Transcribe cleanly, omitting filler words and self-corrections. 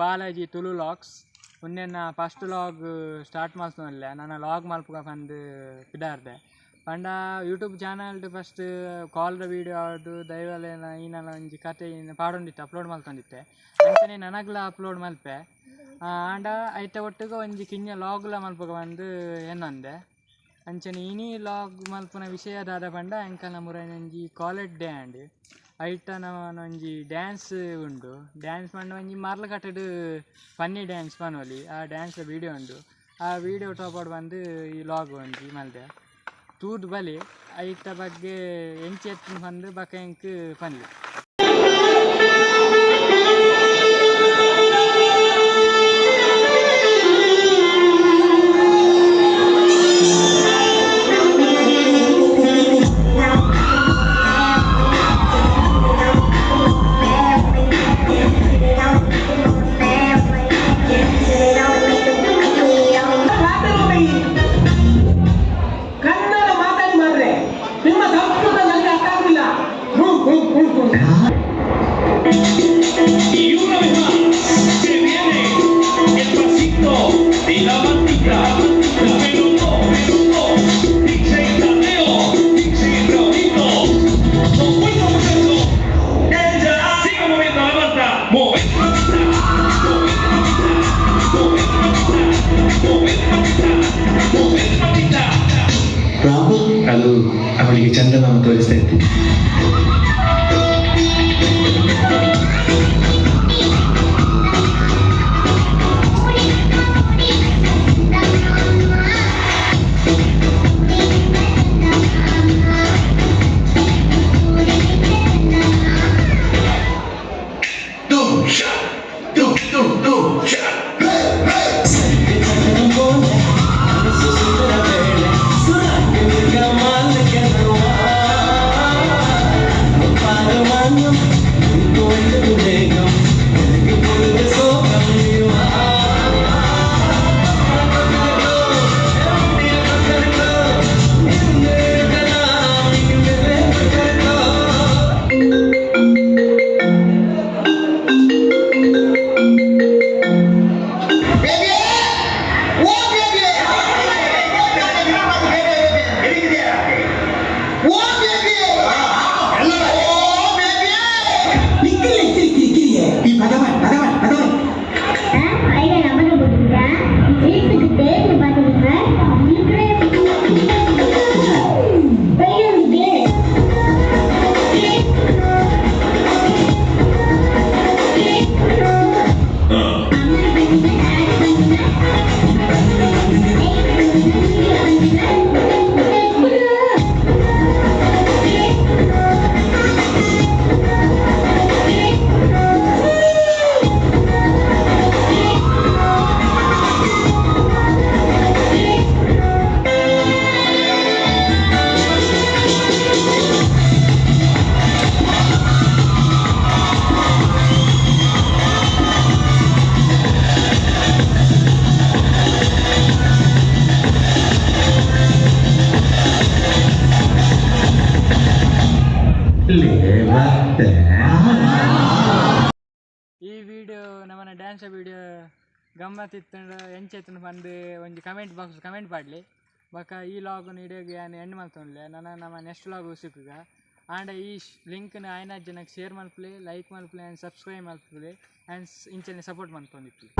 Balaji Tulu vlogs. ಉಂದೆನ್ನ first vlog start ಮಲ್ತೊಂದುಲ್ಲೆ. ನನ ಲಾಗ್ ಮಲ್ಪುಗ ಪಂದ್ ಪಿದಾರ್ದೆ ಪಂಡ ಯೂಟ್ಯೂಬ್ ಚಾನಲ್ಡ್ ಫಸ್ಟ್ ಕಾಲ್ದ ವೀಡಿಯೋ ಆದ್ ದೈವಲೆನ ಈನಲ ಒಂಜಿ ಕತೆ ಪಾಡೊಂದಿತ್ತೆ, ಅಪ್ಲೋಡ್ ಮಲ್ತೊಂದಿತ್ತೆ. ಅಂಚನೆ ನನಗ್ಲ ಅಪ್ಲೋಡ್ ಮಲ್ಪೆ. ಆಂಡ ಐತ ಒಟ್ಟುಗು ಒಂಜಿ ಕಿನ್ಯ ಲಾಗ್ಲ ಮಲ್ಪುಗ ಪಂದ್ ಎನ್ನೊಂದೆ. ಅಂಚನೆ ಇನಿ ಲಾಗ್ ಮಲ್ಪುನ ವಿಷಯ ದಾದ ಪಂಡ, ಎಂಕಲ್ನ ಮುರನಿ ಕಾಲೇಜ್ ಡೇ ಆಂಡ್. ಐತ ನಮನ ಒಂಜಿ ಡ್ಯಾನ್ಸ್ ಉಂಡು. ಡ್ಯಾನ್ಸ್ ಪಂಡ ಒಂಜಿ ಮರ್ಲ್ ಕಟ್ಟಡ್ ಫನ್ನಿ ಡ್ಯಾನ್ಸ್ ಪನೊಲಿ. ಆ ಡ್ಯಾನ್ಸ್ ವೀಡಿಯೋ ಉಂಡು. ಆ ವೀಡಿಯೋ ಟಾಪಡ್ ಬಂದು ಈ ಲಾಗ್ ಒಂಜಿ ಮಲ್ದೆ. ತೂದು ಬಲೆ, ಐತ ಬಗ್ಗೆ ಎಂಚ ಇತ್ತ್ಂಡ್ ಪಂದ್ ಬೊಕ ಎಂಕ್ ಪನ್ಲೆ. ಕನ್ನಡ ಮಾತಾಡಿ ಮಾರ್ರೆ, ನಿಮ್ಮ ಸಂಸ್ಕೃತ ನನಗೆ ಅರ್ಥ ಆಗುದಿಲ್ಲ. ಹ್ಮ್ ಹ್ಮ್ ಹ್ಮ್ ಹ್ಮ್. Y una vez más, se viene el pasito de la mantita. Pero no, pero no. DJ Tadeo, DJ Raulito. Nos vuelve muchachos. Ella sigue moviendo la manta. Moviendo la manta. Moviendo la manta. Moviendo la manta. Moviendo la manta. Moviendo la manta. ಅದು ಅವಳಿಗೆ ಚಂದಮಾಮ ತೋರಿಸ್ತಾ ಇತ್ತು. ಇಕ್ಕಿರಿ ಇಕ್ಕಿರಿ ಇಕ್ಕಿರಿ ಈ ಭಗವಾನ್ ಭಗವಾನ್ ಭಗವಾನ್. ஐயா number போட்டுக்கிட்டேன். வீட்டுக்கு பார்த்துக்கிட்டேன். ಈ ವಿಡಿಯೋ, ನಮನ ಡ್ಯಾನ್ಸ್ ವಿಡಿಯೋ ಗಮ್ಮತ್ ಇತ್ತಂಡ, ಎಂಚ ಇತ್ತಂಡ ಪಂದ್ ಒಂಜಿ ಕಮೆಂಟ್ ಬಾಕ್ಸ್ ಕಮೆಂಟ್ ಪಾಡ್ಲೆ. ಬೊಕ ಈ ಲಾಗ್ ಇಡೆಗ್ ಯಾನ್ ಎಂಡ್ ಮಲ್ತೊನ್ಲೆ. ನನ ನಮ ನೆಕ್ಸ್ಟ್ ಲಾಗ್ ಸಿಕ್ಕುಗ. ಆಂಡ ಈ ಲಿಂಕ್ನ್ ಆಯ್ನಾತ್ ಜನಕ್ ಶೇರ್ ಮಲ್ಪುಲೆ, ಲೈಕ್ ಮಲ್ಪುಲೆ ಆ್ಯಂಡ್ ಸಬ್ಸ್ಕ್ರೈಬ್ ಮಲ್ಪುಲೆ ಆ್ಯಂಡ್ ಇಂಚನೆ ಸಪೋರ್ಟ್ ಮಲ್ತೊಂದಿಪ್ಪುಲೆ.